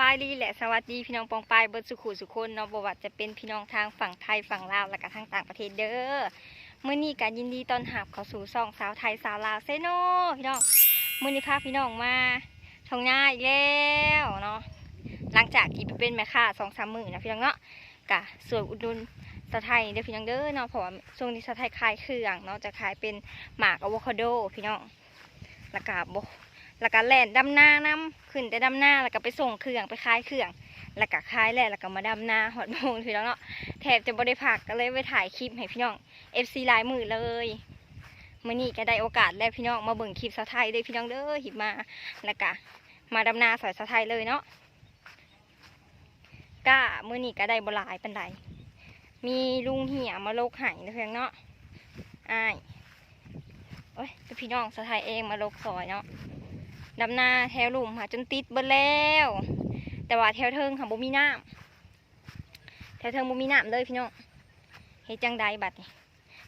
ສະບາຍດີ ແລະ ສະຫວັດດີພີ່ນ້ອງປ້ອງປາຍເບິດສູ່ຄູ່ສູ່ຄົນເນາະ, ບໍ່ວ່າຈະເປັນພີ່ນ້ອງທາງຝັ່ງໄທ, ຝັ່ງລາວ ແລະກະທາງຕ່າງປະເທດເດີ. ມື້ນີ້ກະຍິນດີຕ້ອນຮັບເຂົ້າສູ່ຊ່ອງສາວໄທສາວລາວເຊໂນ ພີ່ນ້ອງ. ມື້ນີ້ພາພີ່ນ້ອງມາທົ່ງນາອີກແລ້ວເນາະ, ຫຼັງຈາກທີ່ໄປເປັນແມ່ຄ້າສອງສາມມື້ນະພີ່ນ້ອງເນາະ. ກະຊ່ວຍອຸດໜູນສາວໄທເດີພີ່ນ້ອງເດີເນາະ, ເພາະວ່າຊ່ວງນີ້ສາວໄທຂາຍເຄື່ອງເນາະ, ຈະຂາຍເປັນໝາກອາໂວຄາໂດພີ່ນ້ອງ. ແລ້ວກະບໍ່ ແລ້ວກະແລ່ນດຳນານຳ, ຂຶ້ນແຕ່ດຳນາ ແລ້ວກະໄປສົ່ງເຄື່ອງ ໄປຂາຍເຄື່ອງ ແລ້ວກະຂາຍແລ້ວ ແລ້ວກະມາດຳນາຮອດໂມງພີ່ນ້ອງເນາະ, ແທບຈະບໍ່ໄດ້ພັກ ກະເລີຍໄປຖ່າຍຄລິບໃຫ້ພີ່ນ້ອງເອັຟຊີຫຼາຍມື້ເລີຍ. ມື້ນີ້ກະໄດ້ໂອກາດແລ້ວພີ່ນ້ອງ, ມາເບິ່ງຄລິບສາວໄທເດີພີ່ນ້ອງເດີ, ຮີບມາ ແລ້ວກະມາດຳນາຊ່ອຍສາວໄທເລີຍເນາະ. ກ້າມື້ນີ້ກະໄດ້ບໍ່ຫຼາຍປານໃດ, ມີລຸງເຮຍມາຫຼົກໃຫ້ເນາະເພື່ອນເນາະ, ອ້າຍ ໂອ້ຍ ແຕ່ພີ່ນ້ອງສາວໄທເອງມາຫຼົກຊ່ອຍເນາະ. ດຳນາແຖວລຸ່ມຫາຈົນຕິດເບິດແລ້ວ, ແຕ່ວ່າແຖວເທິງຫາບໍ່ມີນ້ຳ, ແຖວເທິງບໍ່ມີນ້ຳເລີຍພີ່ນ້ອງ. ເຮັດຈັ່ງໃດບັດນີ້?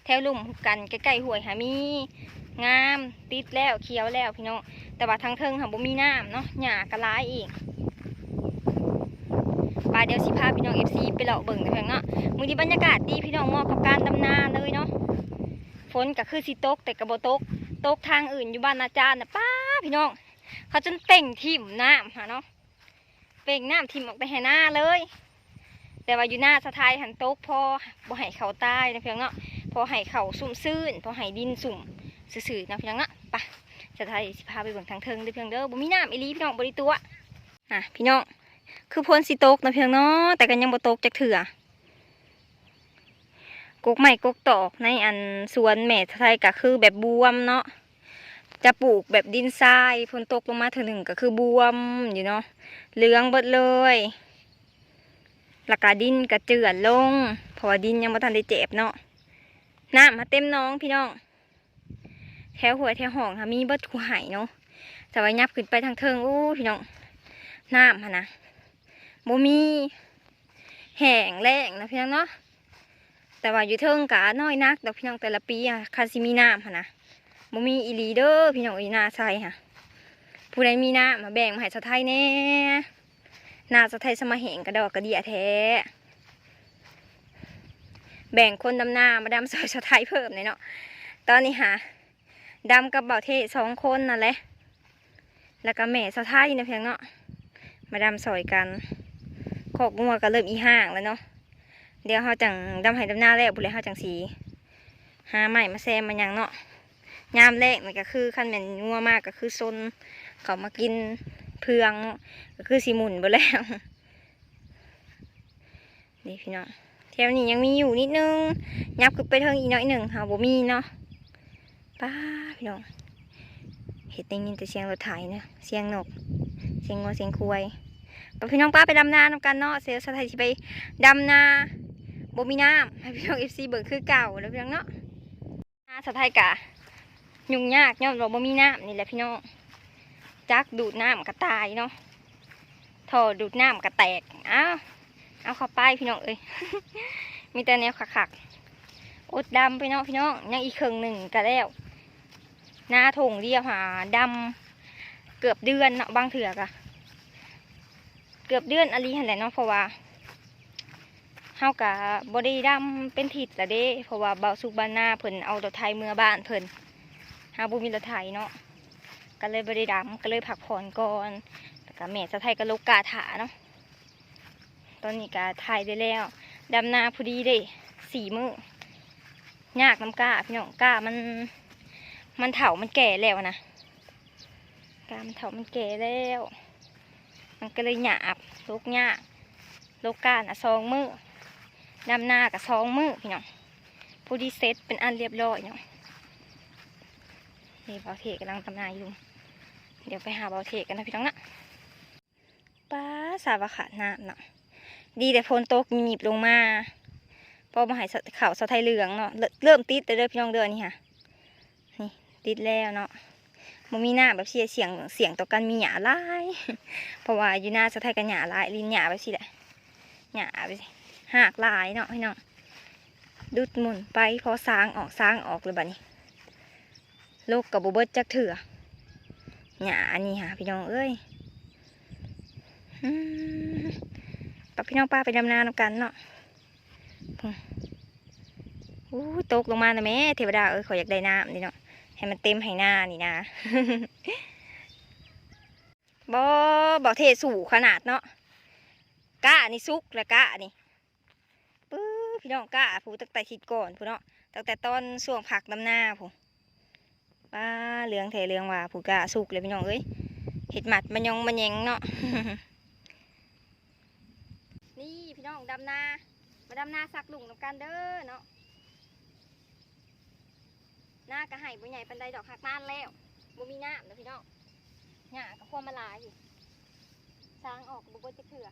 ແຖວລຸ່ມກັນໃກ້ໆຫ້ວຍຫາມີ ງາມ ຕິດແລ້ວ ຂຽວແລ້ວພີ່ນ້ອງ, ແຕ່ວ່າທາງເທິງຫາບໍ່ມີນ້ຳເນາະ, ຫຍ້າກະຫຼາຍອີກ. ໄປ ດຽວຊິພາພີ່ນ້ອງເອັຟຊີໄປເລາະເບິ່ງເນາະເພື່ອນເນາະ. ມື້ນີ້ບັນຍາກາດດີພີ່ນ້ອງ, ເໝາະກັບການດຳນາເລີຍເນາະ. ຝົນກະຄືຊິຕົກ ແຕ່ກະບໍ່ຕົກ, ຕົກທາງອື່ນຢູ່ບ້ານອາຈານນະ ປ້າ ພີ່ນ້ອງ ເຂົາຈົນເປັ່ງຖິ້ມນ້ຳຫັ້ນເນາະ. ເປັ່ງນ້ຳຖິ້ມອອກແຕ່ໄຮ່ນາເລີຍ, ແຕ່ວ່າຢູ່ນາສາວໄທຫັ້ນຕົກພໍບໍ່ໃຫ້ເຂົ້າຕາຍເນາະພີ່ນ້ອງເນາະ, ພໍໃຫ້ເຂົ້າຊຸ່ມຊື່ນ ພໍໃຫ້ດິນຊຸ່ມຊື່ໆເນາະພີ່ນ້ອງເນາະ. ໄປ ສາວໄທຊິພາໄປເບິ່ງທາງເທິງເດີພີ່ນ້ອງເດີ, ບໍ່ມີນ້ຳອີ່ຫຼີພີ່ນ້ອງ, ບໍ່ໄດ້ຕົວະ. ອ່ະ ພີ່ນ້ອງ ຄືຝົນຊິຕົກເນາະພີ່ນ້ອງເນາະ, ແຕ່ກໍຍັງບໍ່ຕົກຈັກເທື່ອ. ກົກໄມ້ກົກຕອກໃນອັນສວນແມ່ສາວໄທກໍຄືແບບບວມເນາະ, ຈະປູກແບບດິນຊາຍ, ຝົນຕົກລົງມາເທື່ອໜຶ່ງກໍຄືບວມຢູ່ເນາະ, ເຫຼືອງເບິດເລີຍ. ແລ້ວກະດິນກະເຈື່ອນລົງ ເພາະວ່າດິນຍັງບໍ່ທັນໄດ້ແຈບເນາະ. ນ້ຳຫາເຕັມໜອງພີ່ນ້ອງ, ແຖວຫ້ວຍແຖວຮ່ອງຫາມີເບິດຄູ່ໄຮ່ເນາະ, ແຕ່ວ່າຫຍັບຂຶ້ນໄປທາງເທິງ ໂອ້ ພີ່ນ້ອງ ນ້ຳຫັ້ນນະບໍ່ມີ, ແຫ້ງແລ້ງນະພີ່ນ້ອງເນາະ. ແຕ່ວ່າຢູ່ເທິງກະນ້ອຍໜັກດອກພີ່ນ້ອງ, ແຕ່ລະປີອະ ຄັນຊິມີນ້ຳຫັ້ນນະ ບໍ່ມີອີ່ຫຼີເດີພີ່ນ້ອງເອີຍ. ນາຊາຍຫາ ຜູ້ໃດມີນ້ຳມາແບ່ງມາໃຫ້ສາວໄທແດ່, ນາສາວໄທສະມາແຫ້ງກະດອກກະເດຍແທ້. ແບ່ງຄົນດຳນາມາດຳຊ່ອຍສາວໄທເພີ່ມແດ່ເນາະ. ຕອນນີ້ຫາ ດຳກັບບ່າວເທສອງຄົນນັ້ນແຫຼະ ແລ້ວກະແມ່ສາວໄທນະພຽງເນາະ ມາດຳຊ່ອຍກັນ. ຄອກງົວກະເລີ່ມອີ່ຫ້າງແລ້ວເນາະ, ດຽວເຮົາຈັ່ງດຳໄຮ່ດຳນາແລ້ວພຸ້ນແຫຼະ ເຮົາຈັ່ງຊິຫາໄມ້ມາແຊມມາຫຍັງເນາະ. ຍາມແລ້ງນີ້ກະຄື ຄັນແມ່ນງົວມາກະຄືຊົນເຂົ້າມາກິນເຟືອງເນາະ, ກະຄືຊິໝຸ່ນເບິດແລ້ວ. ນີ້ພີ່ນ້ອງ ແຖວນີ້ຍັງມີຢູ່ນິດໜຶ່ງ, ຫຍັບຂຶ້ນໄປເທິງອີກໜ້ອຍໜຶ່ງ ເຮົາບໍ່ມີເນາະ. ປ້າ ພີ່ນ້ອງ ເຮັດໄດ້ຍິນແຕ່ສຽງລົດໄຖເນາະ, ສຽງນົກ ສຽງງົວ ສຽງຄວາຍ. ໄປ ພີ່ນ້ອງ ປ້າໄປດຳນານຳກັນເນາະ. ສາວໄທຊິໄປດຳນາ ບໍ່ມີນ້ຳ ໃຫ້ພີ່ນ້ອງເອັຟຊີເບິ່ງຄືເກົ່າເນາະ ພີ່ນ້ອງເນາະ. ນາສາວໄທກະຫຍຸ້ງຍາກຍ້ອນວ່າບໍ່ມີນ້ຳນີ້ແຫຼະພີ່ນ້ອງ, ຈັກດູດນ້ຳກະຕາຍເນາະ, ທໍ່ດູດນ້ຳກະແຕກ. ອ້າວ ເອົາເຂົ້າໄປພີ່ນ້ອງເອີຍ ມີແຕ່ແນວຄັກໆ. ອົດດຳໄປເນາະພີ່ນ້ອງ, ຍັງອີກເຄິ່ງໜຶ່ງກະແລ້ວ. ນາທົ່ງດຽວຫາດຳເກືອບເດືອນເນາະ, ບາງເທື່ອກະເກືອບເດືອນອີ່ຫຼີຫັ້ນແຫຼະເນາະ, ເພາະວ່າ ເຮົາກະບໍ່ໄດ້ດຳເປັນທິດລະເດ້ ເພາະວ່າບ່າວສຸກບ້ານນາເພິ່ນເອົາລົດໄຖເມືອບ້ານເພິ່ນ, ເຮົາບໍ່ມີລົດໄຖເນາະ ກະເລີຍບໍ່ໄດ້ດຳ ກະເລີຍພັກຜ່ອນກ່ອນ. ແລ້ວກະແມ່ສາວໄທກະຫຼົກກ້າຖ້າເນາະ. ຕອນນີ້ກະໄຖໄດ້ແລ້ວ, ດຳນາພໍດີເດ້ ສີ່ມື້. ຍາກນຳກ້າພີ່ນ້ອງ, ກ້າມັນ ມັນເຖົ້າມັນແກ່ແລ້ວນະ. ກ້າມັນເຖົ້າມັນແກ່ແລ້ວ ມັນກະເລີຍຫຍາບ ຫຼົກຍາກ. ຫຼົກກ້ານະສອງມື້, ດຳນາກະສອງມື້ພີ່ນ້ອງ, ພໍດີເສັດເປັນອັນລຽບລ້ອຍເນາະ. ນີ້ບ່າວເທກກຳລັງດຳນາຢູ່, ດຽວໄປຫາບ່າວເທກກັນນະພີ່ນ້ອງນະ. ປ້າ ສາວວ່າຂາດນ້ຳເນາະ, ດີແຕ່ຝົນຕົກໜີບລົງມາ ພໍບໍ່ໃຫ້ເຂົ້າສາວໄທເຫຼືອງເນາະ. ເລີ່ມ ເລີ່ມຕິດແລ້ວເດີພີ່ນ້ອງເດີ ອັນນີ້ຫາ ນີ້ ຕິດແລ້ວເນາະ. ບໍ່ມີນ້ຳແບບຊີ້ ສ່ຽງ ສ່ຽງຕໍ່ການມີຫຍ້າຫຼາຍ ເພາະວ່າຢູ່ນາສາວໄທກະຫຍ້າຫຼາຍ ຫຼິ້ນຫຍ້າແບບຊີ້ແຫຼະ, ຫຍ້າແບບຊີ້ ຮາກຫຼາຍເນາະພີ່ນ້ອງ. ດຸດໝຸ່ນໄປ ພໍສາງອອກ ສາງອອກແລ້ວບາດນີ້ ຫຼົກກະບໍ່ເບິດຈັກເທື່ອ ຫຍ້າອັນນີ້ຫາພີ່ນ້ອງເອີຍ. ອືມ ປະ ພີ່ນ້ອງ ປາໄປດຳນານຳກັນເນາະ. ໂອ້ຍ ຕົກລົງມານະແມ່ ເທວະດາເອີຍ ຂ້ອຍຢາກໄດ້ນ້ຳນີ້ເນາະ ໃຫ້ມັນເຕັມໄຮ່ນານີ້ນາ. ບໍ່ ບໍ່ເທສູ້ຂະໜາດເນາະ ກ້ານີ້ສຸກແລ້ວ ກ້ານີ້ ປຶ້ ພີ່ນ້ອງ ກ້າຜູ້ຕັ້ງແຕ່ທິດກ່ອນພຸ້ນເນາະ ຕັ້ງແຕ່ຕອນຊ່ວງພັກດຳນາພຸ້ນ. ປາ ເຫຼືອງແທ້ເຫຼືອງວ່າ ຜູ້ກ້າສຸກແລ້ວພີ່ນ້ອງເອີຍ ເຮັດມັດມະຍອງມະແຍງເນາະ. ນີ້ພີ່ນ້ອງ ດຳນາ ມາດຳນາສັກລຸ້ງນຳກັນເດີເນາະ. ນາກະໄຮ່ບໍ່ໃຫຍ່ປານໃດດອກ ຫາກນານແລ້ວ ບໍ່ມີນ້ຳເນາະພີ່ນ້ອງ. ຫຍ້າກະຄວາມມາຫຼາຍ ສ້າງອອກກະບໍ່ເບິດຈັກເທື່ອ.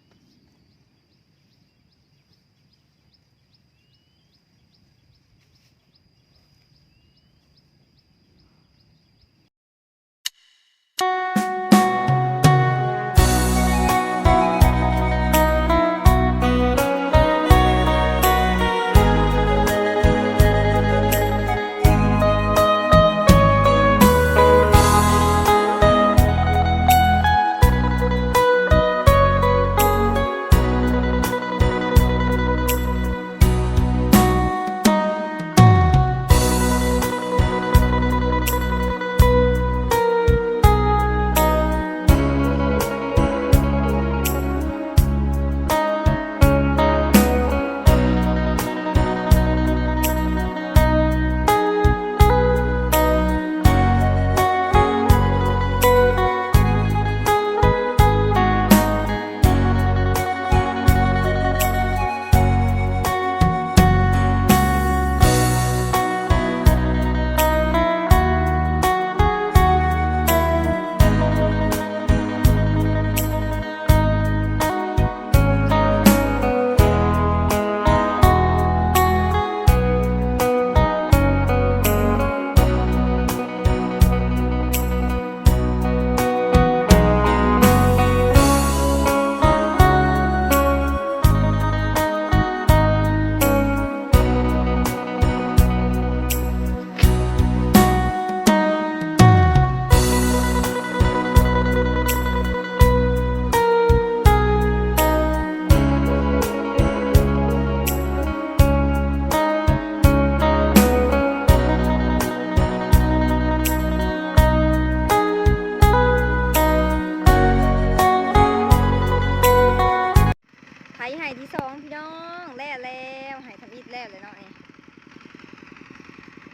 ໄຖໄຮ່ທີສອງພີ່ນ້ອງ ແລ້ວແລ້ວ ໄຮ່ທຳອິດແລ້ວແຫຼະເນາະນີ້.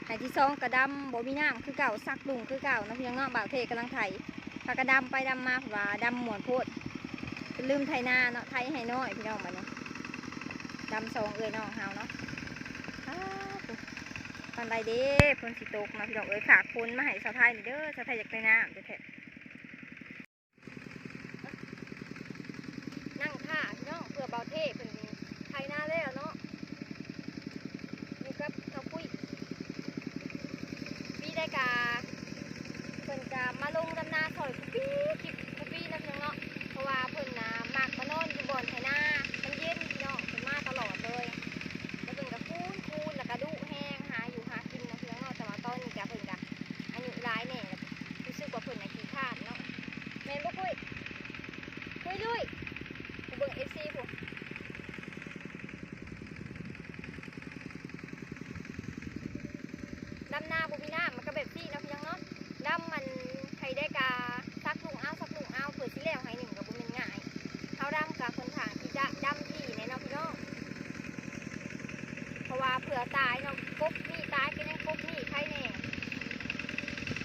ໄຮ່ທີສອງກະດຳ ບໍ່ມີນ້ຳຄືເກົ່າ ສັກລຸ້ງຄືເກົ່າເນາະພີ່ນ້ອງເນາະ. ບ່າວເທກຳລັງໄຖ ພາກັນດຳໄປດຳມາ ເພາະວ່າດຳມ່ວນໂພດ ຈົນລືມໄຖນາເນາະ ໄຖໄຮ່ນ້ອຍພີ່ນ້ອງ. ບາດນີ້ດຳສອງເອື້ອຍນ້ອງເຮົາເນາະ. ອ້າ ປານໃດເດ້ ຝົນຊິຕົກເນາະພີ່ນ້ອງເອີຍ. ຝາກຝົນມາໃຫ້ສາວໄທນີ້ເດີ ສາວໄທຢາກໄດ້ນ້ຳແທ້ໆ. ນັ່ງຖ້າພີ່ນ້ອງ ເພື່ອບ່າວເທເພິ່ນໄຖນາແລ້ວເນາະ ຢູ່ກັບເຖົ້າປຸ້ຍ. ປີໃດກະເພິ່ນກະມາລົງດຳນາຊ່ອຍທຸກປີ ທຸກປີນະພີ່ນ້ອງເນາະ ເພາະວ່າເພິ່ນນະມັກມານອນຢູ່ບ່ອນໄຖນາ ມັນເຢັນພີ່ນ້ອງ ເພິ່ນມາຕະຫຼອດເລີຍ. ແລ້ວເພິ່ນກະຄູນໆ ແລ້ວກະດຸແຮງ ຫາຢູ່ຫາກິນນະພີ່ນ້ອງເນາະ. ແຕ່ວ່າຕອນນີ້ກະເພິ່ນກະອາຍຸຫຼາຍແນ່ ແລ້ວກະຮູ້ສຶກວ່າເພິ່ນນະຂີ້ຄ້ານເນາະ. ແມ່ນບໍ່ປຸ້ຍ? ປຸ້ຍລຸ້ຍ ໄປເບິ່ງເອັຟຊີພຸ້ນ. ດຳນາບໍ່ມີນ້ຳ ມັນກະແບບຊີ້ເນາະພີ່ນ້ອງເນາະ. ດຳມັນ ໃຜໄດ້ກະສັກລຸ້ງເອົາ ສັກລຸ້ງເອົາ ເພື່ອຊິແລ້ວໄຮ່ໜຶ່ງກະບໍ່ແມ່ນງ່າຍ. ເຮົາດຳກະຂ້ອນຂ້າງທີ່ຈະດຳຖີ່ແນ່ເນາະພີ່ນ້ອງ ເພາະວ່າເຜື່ອຕາຍເນາະ ກົບມີຕາຍກະຍັງກົບມີໄຄແນ່.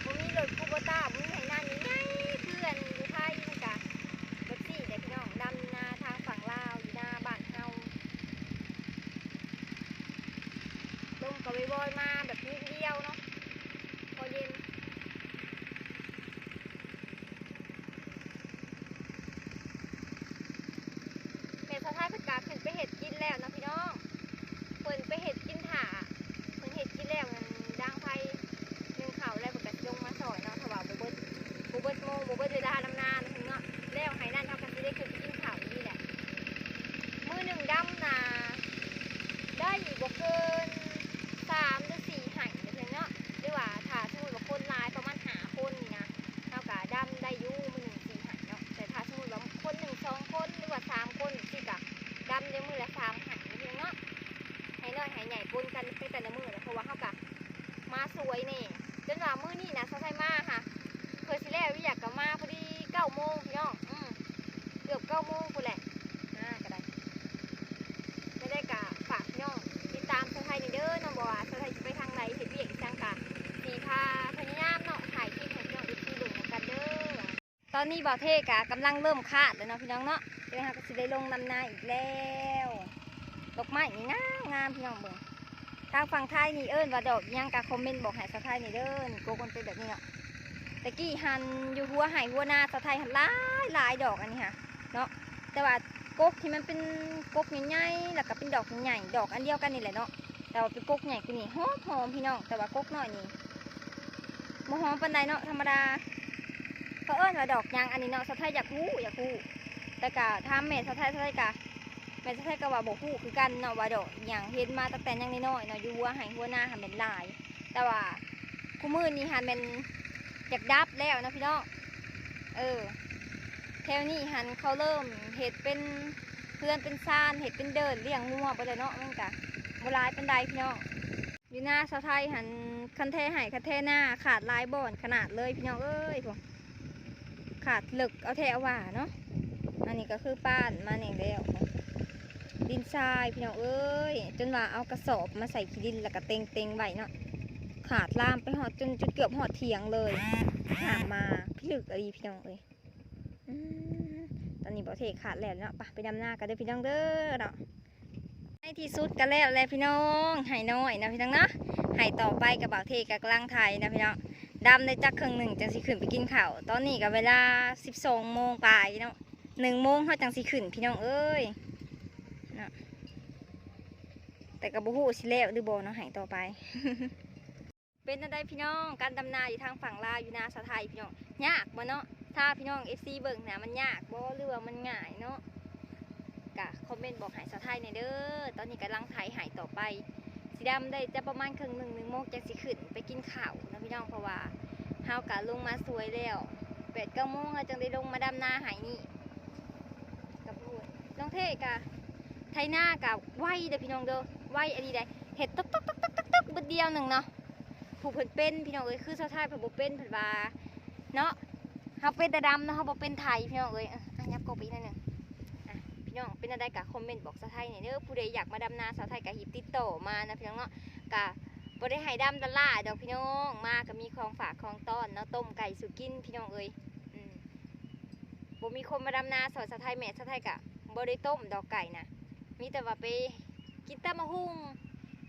ບໍ່ມີລົດຄູໂບຕ້າ ບໍ່ມີໄຮ່ນາໃຫຍ່ໆ ຄືອັນຢູ່ໄທ ມັນກະແບບຊີ້ແຫຼະພີ່ນ້ອງ. ດຳນາທາງຝັ່ງລາວ ຢູ່ໜ້າບ້ານເຮົາ ລົມກະວອຍໆມາແບບນິດດຽວເນາະ ພໍເຢັນ. ແມ່ສາວໄທເພິ່ນກະຂຶ້ນໄປເຮັດກິນແລ້ວເນາະພີ່ນ້ອງ ເພິ່ນໄປເຮັດກິນຖ້າ ເພິ່ນເຮັດກິນແລ້ວນັ້ນ ດັງໄຟ ໜຶ້ງເຂົ້າແລ້ວ ເພິ່ນກະຊິລົງມາຊ່ອຍເນາະ ຖ້າວ່າບໍ່ເບິດ ບໍ່ເບິດໂມງ ບໍ່ເບິດເວລາດຳນາເນາະ ແລ້ວໄຮ່ນັ້ນເຮົາກະຊິໄດ້ຂຶ້ນໄປກິນເຂົ້າອີກແຫຼະ. ມື້ໜຶ່ງດຳນາໄດ້ບໍ່ເກີນສາມຫຼືສີ່ໄຮ່ເນາະ ຫຼືວ່າຖ້າສົມມຸດວ່າຄົນ ມື້ລະສາມໄຮ່ເນາະ ໄຮ່ນ້ອຍໄຮ່ໃຫຍ່ປົນກັນໄປແຕ່ລະມື້ແຫຼະ ເພາະວ່າເຮົາກະມາສວຍແດ່ ຈົນວ່າມື້ນີ້ນະ ສາວໄທມາຫາ ເພື່ອຊິແລ້ວວຽກກະມາພໍດີເກົ້າໂມງພີ່ນ້ອງ ອື ເກືອບເກົ້າໂມງພຸ້ນແຫຼະ ມາກະໄດ້ ແນວໃດກະຝາກພີ່ນ້ອງຕິດຕາມສາວໄທແດ່ເດີເນາະ ບໍ່ວ່າສາວໄທຊິໄປທາງໃດ ເຮັດວຽກອີ່ຫຍັງກະ ຊິພາພະຍາຍາມເນາະ ຖ່າຍຄລິບໃຫ້ພີ່ນ້ອງເອັຟຊີເບິ່ງນຳກັນເດີ. ຕອນນີ້ບ່າວເທ່ກະກຳລັງເລີ່ມຄາດແລ້ວເນາະພີ່ນ້ອງເນາະ ດຽວເຮົາກະຊິໄດ້ລົງດຳນາອີກແລ້ວ ດອກໄມ້ນີ້ງາມໆ ພີ່ນ້ອງເບິ່ງ ທາງຝັ່ງໄທນີ້ເອີ້ນວ່າດອກຫຍັງກະຄອມເມັນບອກໃຫ້ສາວໄທແດ່ເດີ ນີ້ກົກມັນເປັນແບບນີ້ເນາະ ແຕ່ກີ້ຫັ້ນຢູ່ຫົວໄຮ່ຫົວນາສາວໄທຫັ້ນຫຼາຍໆ ດອກອັນນີ້ຫະເນາະ ແຕ່ວ່າກົກທີ່ມັນເປັນກົກໃຫຍ່ໆ ແລ້ວກະເປັນດອກໃຫຍ່ໆ ດອກອັນດຽວກັນນີ້ແຫຼະເນາະ ແຕ່ວ່າເປັນກົກໃຫຍ່ກວ່ານີ້ ຫອມໆ ພີ່ນ້ອງ ແຕ່ວ່າກົກນ້ອຍນີ້ບໍ່ຫອມປານໃດເນາະ ທຳມະດາ ເຂົາເອີ້ນວ່າດອກຫຍັງອັນນີ້ເນາະ ສາວໄທຢາກຮູ້ ຢາກຮູ້ ແຕ່ກະຖາມແມ່ສາວໄທ ສາວໄທກະ ແມ່ສາວໄທກະວ່າບໍ່ຮູ້ຄືກັນເນາະ ວ່າດອກອີ່ຫຍັງ ເຫັນມາຕັ້ງແຕ່ຍັງນ້ອຍໆ ເນາະ ຢູ່ຫົວໄຮ່ຫົວນາຫັ້ນແມ່ນຫຼາຍ ແຕ່ວ່າຄູ່ມື້ນີ້ຫັ້ນແມ່ນຢາກດັບແລ້ວເນາະພີ່ນ້ອງ ເອີ ແຖວນີ້ຫັ້ນເຂົາເລີ່ມເຮັດເປັນເຮືອນເປັນຊານ ເຮັດເປັນເດີ່ນລ້ຽງງົວເບິດແລ້ວເນາະ ມັນກະບໍ່ຫຼາຍປານໃດພີ່ນ້ອງ ຢູ່ນາສາວໄທຫັ້ນ ຄັນແຖໄຮ່ຄັນແຖນາຂາດຫຼາຍບ່ອນຂະໜາດເລີຍພີ່ນ້ອງເອີຍ ຂາດເລິກເອົາແທ້ເອົາວ່າເນາະ ອັນນີ້ກະຄືປ້ານມານີ້ແລ້ວ ດິນຊາຍພີ່ນ້ອງເອີຍ ຈົນວ່າເອົາກະສອບມາໃສ່ຂີ້ດິນ ແລ້ວກະເຕັງໆໄວ້ເນາະ ຂາດລາມໄປຮອດ ຈົນ ຈົນເກືອບຮອດຖຽງເລີຍ ນ້ຳມາພິລຶກອີ່ຫຼີພີ່ນ້ອງເອີຍ ອືມ ຕອນນີ້ບ່າວເທ່ຄາດແລ້ວເນາະ ໄປ ໄປດຳນາກັນເດີພີ່ນ້ອງເດີເນາະ ໃນທີ່ສຸດກະແລ້ວແຫຼະພີ່ນ້ອງ ໄຮ່ນ້ອຍເນາະພີ່ນ້ອງເນາະ ໄຮ່ຕໍ່ໄປກະບ່າວເທ່ກະກຳລັງໄຖເນາະພີ່ນ້ອງ ດຳໄດ້ຈັກເຄິ່ງໜຶ່ງຈັ່ງຊິຂຶ້ນໄປກິນເຂົ້າ ຕອນນີ້ກະເວລາສິບສອງໂມງປາຍເນາະ ໜຶ່ງໂມງເຮົາຈັ່ງຊິຂຶ້ນພີ່ນ້ອງເອີຍເນາະ ແຕ່ກະບໍ່ຮູ້ຊິແລ້ວຫຼືບໍ່ເນາະ ໄຮ່ຕໍ່ໄປ. ເປັນແນວໃດພີ່ນ້ອງ ການດຳນາຢູ່ທາງຝັ່ງລາວ ຢູ່ນາສາວໄທພີ່ນ້ອງ ຍາກບໍ່ເນາະ ຖ້າພີ່ນ້ອງເອັຟຊີເບິ່ງນະ ມັນຍາກບໍ່ ຫຼືວ່າມັນງ່າຍເນາະ ກະຄອມເມັນບອກໃຫ້ສາວໄທແດ່ເດີ ຕອນນີ້ກຳລັງໄຖໄຮ່ຕໍ່ໄປ ຊິດຳໄດ້ຈັກປະມານເຄິ່ງໜຶ່ງ ໜຶ່ງໂມງຈັ່ງຊິຂຶ້ນໄປກິນເຂົ້າເນາະພີ່ນ້ອງ ເພາະວ່າເຮົາກະລົງມາສວຍແລ້ວ ແປດເກົ້າໂມງເຮົາຈັ່ງໄດ້ລົງມາດຳນາໄຮ່ນີ້ ກະໂພດ ນ້ອງເທ່ກະໄຖນາກະໄວເດີພີ່ນ້ອງເດີ ໄວອີ່ຫຼີໃດ ເຮັດຕຶກໆໆໆ ບຶດດຽວໜຶ່ງເນາະ ຜູ້ເພິ່ນເປັນພີ່ນ້ອງເອີຍ ຄືສາວໄທເພິ່ນບໍ່ເປັນ ເພິ່ນວ່າເນາະ ເຮົາເປັນແຕ່ດຳເນາະ ເຮົາບໍ່ເປັນໄຖພີ່ນ້ອງເອີຍ ອະ ຫຍັບກ້ອງໄປອີກໜ້ອຍໜຶ່ງ ອະ ພີ່ນ້ອງເປັນແນວໃດກະຄອມເມັນບອກສາວໄທແດ່ເດີ ຜູ້ໃດຢາກມາດຳນາສາວໄທກະຮີບຕິດຕໍ່ມານະພີ່ນ້ອງເນາະ ກະບໍ່ໄດ້ໃຫ້ດຳລ້າໆດອກພີ່ນ້ອງ ມາກະມີຂອງຝາກຂອງຕ້ອນເນາະ ຕົ້ມໄກ່ສູ່ກິນພີ່ນ້ອງເອີຍ ອືມ ບໍ່ມີຄົນມາດຳນາຊ່ອຍສາວໄທ ແມ່ສາວໄທກະບໍ່ໄດ້ຕົ້ມດອກໄກ່ນະ ມີແຕ່ວ່າໄປກິນຕຳໝາກຫຸ່ງ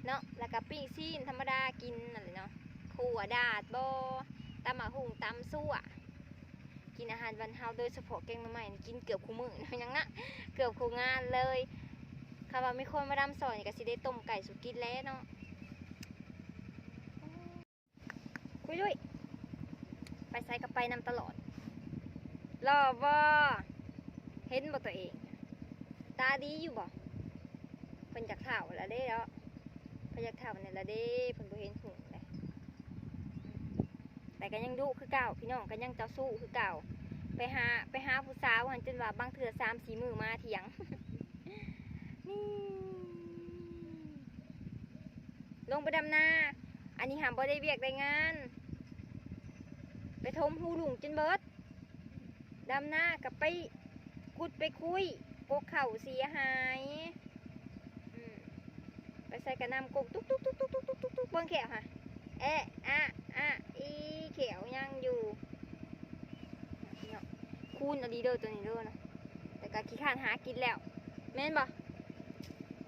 ເນາະ ແລ້ວກະປີ້ງຊີ້ນທຳມະດາກິນນັ້ນແຫຼະເນາະ ຂົ້ວດາດບໍ່ ຕຳໝາກຫຸ່ງ ຕຳຊົ່ວ ກິນອາຫານບ້ານເຮົາ ໂດຍສະເພາະແກງໜໍ່ໄມ້ນີ້ກິນເກືອບຄູ່ມື້ເນາະ ຫຍັງນະ ເກືອບຄູ່ງານເລີຍ ຄັນວ່າມີຄົນມາດຳຊ່ອຍນີ້ກະຊິໄດ້ຕົ້ມໄກ່ສູ່ກິນແຫຼະເນາະ. ຄຸຍລຸຍ ໄປໃສກະໄປນຳຕະຫຼອດ ຫຼໍ່ບໍ່ ເຫັນບໍ່ຕົວເອງ ຕາດີຢູ່ບໍ່ ເພິ່ນຢາກເຖົ້າແລ້ວເດ້ເນາະ ເພິ່ນຢາກເຖົ້າແລ້ວເດ້ ເພິ່ນບໍ່ເຫັນຫຸ່ງແລ້ວ ແຕ່ກະຍັງດຸຄືເກົ່າ ພີ່ນ້ອງ ກະຍັງເຈົ້າຊູ້ຄືເກົ່າ ໄປຫາ ໄປຫາຜູ້ສາວຫັ້ນ ຈົນວ່າບາງເທື່ອສາມສີ່ມື້ມາຖຽງ ນີ້ ລົງໄປດຳນາ ອັນນີ້ຫາບໍ່ໄດ້ວຽກໄດ້ງານ ໄປຖົມຮູລຸງຈົນເບິດ ດຳນາກະໄປຂຸດໄປຄຸຍ ກົກເຂົ້າເສຍຫາຍ ອືມ ໄປໃສກະນ້ຳກົກຕຸກໆໆໆ ເບິ່ງແຂ້ວຫາ ແອະ ອະ ອະ ອີ ແຂ້ວຍັງຢູ່ ຄູນອີ່ຫຼີເດີໂຕນີ້ເດີນະ ແຕ່ກະຂີ້ຄ້ານຫາກິນແລ້ວ ແມ່ນບໍ່?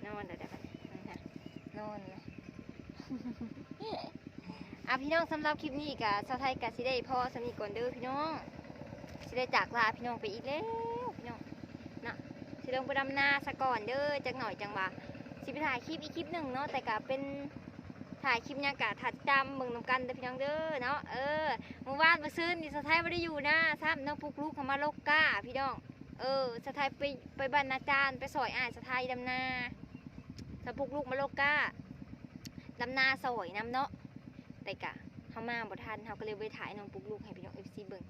ນອນແລ້ວເດີບັດນີ້ ນອນແລ້ວ ອ່າ ພີ່ນ້ອງ ສຳລັບຄລິບນີ້ກະ ສາວໄທກະຊິໄດ້ພໍສ່ຳນີ້ກ່ອນເດີພີ່ນ້ອງ ຊິໄດ້ຈາກລາພີ່ນ້ອງໄປອີກແລ້ວພີ່ນ້ອງເນາະ ຊິລົງໄປດຳນາສາກ່ອນເດີ ຈັກໜ້ອຍຈັ່ງວ່າຊິໄປຖ່າຍຄລິບອີກຄລິບໜຶ່ງເນາະ ແຕ່ກະເປັນ ຖ່າຍຄລິບຫຍັງກະຖ້າຕິດຕາມເບິ່ງນຳກັນເດີພີ່ນ້ອງເດີເນາະ ເອີ ມື້ວານມື້ຊືນນີ້ສາວໄທບໍ່ໄດ້ຢູ່ນາຊ້ຳ ນ້ອງປຸກລຸກເຂົ້າມາລົກກ້າພີ່ນ້ອງ ເອີ ສາວໄທໄປ ໄປບ້ານນາຈານ ໄປຊ່ອຍອ້າຍສາວໄທດຳນາ ສາວປຸກລຸກມາລົກກ້າ ດຳນາຊ່ອຍນຳເນາະ ແຕ່ກະເຮົາມາບໍ່ທັນ ເຮົາກະເລີຍບໍ່ໄດ້ຖ່າຍນ້ອງປຸກລຸກໃຫ້ພີ່ນ້ອງເອັຟຊີເບິ່ງ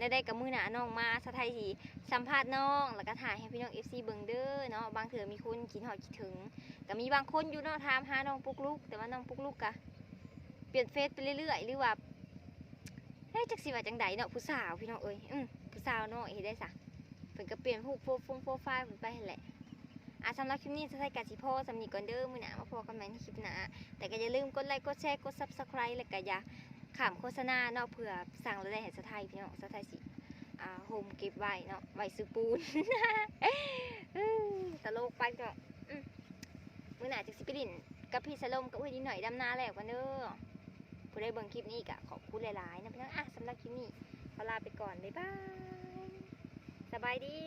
ແນວໃດກໍມື້ໜ້ານ້ອງມາ ສາວໄທຊິສຳພາດນ້ອງ ແລ້ວກໍຖ່າຍໃຫ້ພີ່ນ້ອງເອັຟຊີເບິ່ງເດີເນາະ. ບາງເທື່ອມີຄົນຄິດຮອດຄິດເຖິງ ກໍມີບາງຄົນຢູ່ເນາະ ຖາມຫານ້ອງປຸກລຸກ ແຕ່ວ່ານ້ອງປຸກລຸກກໍປ່ຽນເຟສໄປເລື້ອຍໆ ຫຼືວ່າ ເອີ ຈັກຊິວ່າຈັ່ງໃດເນາະ ຜູ້ສາວພີ່ນ້ອງເອີຍ ອື ຜູ້ສາວນ້ອຍເຮັດໄດ້ສະ ເພິ່ນກໍປ່ຽນຮູບໂປຣຟ- ໂປຣໄຟລ໌ເພິ່ນໄປຫັ້ນແຫຼະ. ອ່າ ສຳລັບຄລິບນີ້ສາວໄທກໍຊິພໍສ່ຳນີ້ກ່ອນເດີ ມື້ໜ້າມາພໍ້ກັນໃໝ່ໃນຄລິບໜ້າ. ແຕ່ກໍຢ່າລືມກົດໄລ ກົດແຊ ກົດ Subscribe ແລ້ວກໍຢ່າຂ້າມໂຄສະນາເນາະ ເພື່ອສ້າງລາຍໄດ້ໃຫ້ສາວໄທພີ່ນ້ອງ. ສາວໄທຊິ ອ່າ ໂຮມເກັບໄວ້ເນາະ ໄວ້ຊື້ປູນ ຕະຫຼົກໄປເນາະ. ອື ມື້ໜ້າຈັ່ງຊິໄປຫຼິ້ນກັບພີ່ສະລົມກັບເອື້ອຍນິດໜ້ອຍດຳນາແລ້ວກັນເດີ. ຜູ້ໃດເບິ່ງຄລິບນີ້ກໍຂອບຄຸນຫຼາຍໆນະພີ່ນ້ອງ. ອ່ະ ສຳລັບຄລິບນີ້ຂໍລາໄປກ່ອນ ບາຍບາຍ ສະບາຍດີ.